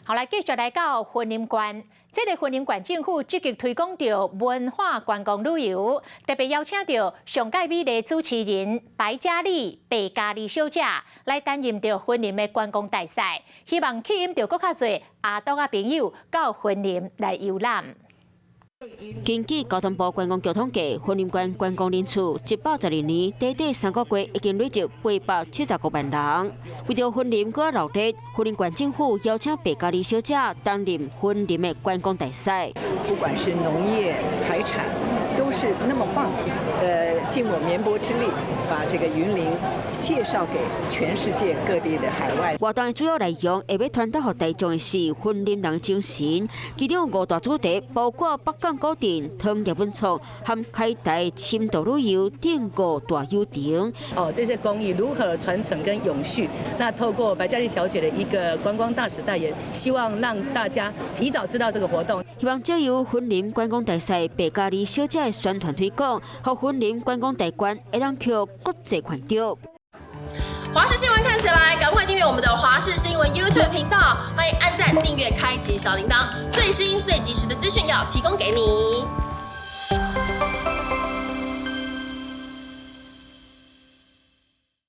好來，繼續來到雲林縣，這个雲林縣政府積極推廣著文化觀光旅遊，特別邀請著上蓋美麗主持人白嘉莉、白嘉莉小姐來擔任著雲林的觀光大使，希望吸引著閣較濟阿東仔朋友到雲林來遊覽。根據交通部觀光局統計，雲林縣觀光人次112年，短短3個月已經累積875萬人。為著雲林閣較熱鬧，雲林縣政府邀請白嘉莉小姐擔任雲林的觀光大使。不管是農業、海產，都是那麼棒。盡我綿薄之力，把這個雲林介紹給全世界各地的海外。活動的主要內容會欲傳達予大眾的是雲林人精神，其中五大主題包括北港古鎮、糖業文創和開台深度旅遊等五大議程。哦，這些工藝如何傳承跟永續？那透過白嘉莉小姐的一個觀光大使代言，希望讓大家提早知道這個活動。希望藉由雲林觀光大使白嘉莉小姐的宣傳推廣，予雲林觀光大觀會當予國際看著。華視新聞看起來，趕快訂閱我們的華視新聞 YouTube 頻道，歡迎按讚、訂閱、開啟小鈴鐺，最新最及時的資訊要提供給你。